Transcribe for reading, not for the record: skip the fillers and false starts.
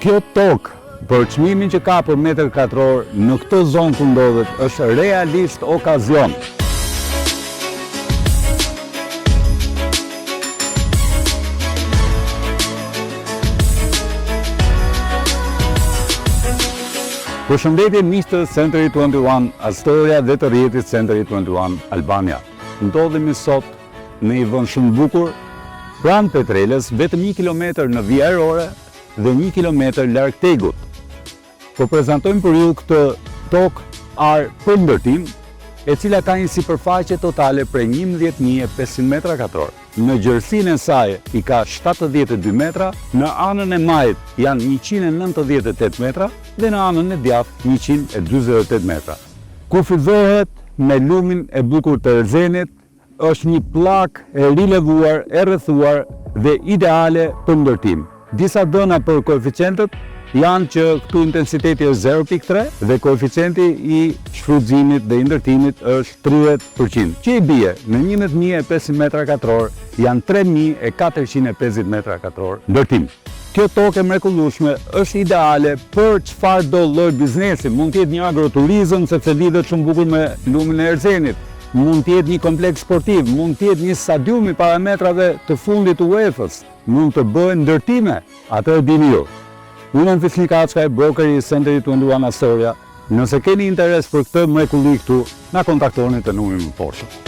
Kjo tokë për çmimin që ka për metër katror në këtë zonë ku ndodhet është realisht okazion. Përshëndetje miq të Century 21 Astoria dhe të rrjetit Century 21 Albania. Ndodhemi sot në një vend shumë të bukur, pranë Petrelës, vetëm një kilometër në vijë ajrore dhe një kilometër larg TEG-ut. Po prezantojmë për ju këtë tokë arë për ndërtim, e cila ka një sipërfaqe totale prej 11.500 metra katror. Në gjerësinë e saj i ka 72 metra, në anën e majtë janë 198 metra dhe në anën e djathtë 148 metra. Kufizohet me lumin e bukur të Erzenit, është një pllakë e rilevuar, e rrethuar dhe ideale për ndërtim. Disa dhëna për koeficientët janë që këtu intensiteti është 0.3 dhe koeficienti i shfrytëzimit dhe i ndërtimit është 30%, që i bie në 11.500 metra katror janë 3.450 metra katror ndërtim. Kjo tokë e mrekullueshme është ideale për çfarëdo lloj biznesi, mund të jetë një agroturizëm sepse lidhet shumë bukur me lumin e Erzenit, mund të jetë një kompleks sportiv, mund të jetë një stadium i parametrave të fundit të UEFA-s, mund të bëhen ndërtime, atë e dini ju. Unë jam Fisnik Açkaj, brokeri i Century 21 Astoria. Nëse keni interes për këtë mrekulli këtu, na kontaktoni te numri i mëposhtëm.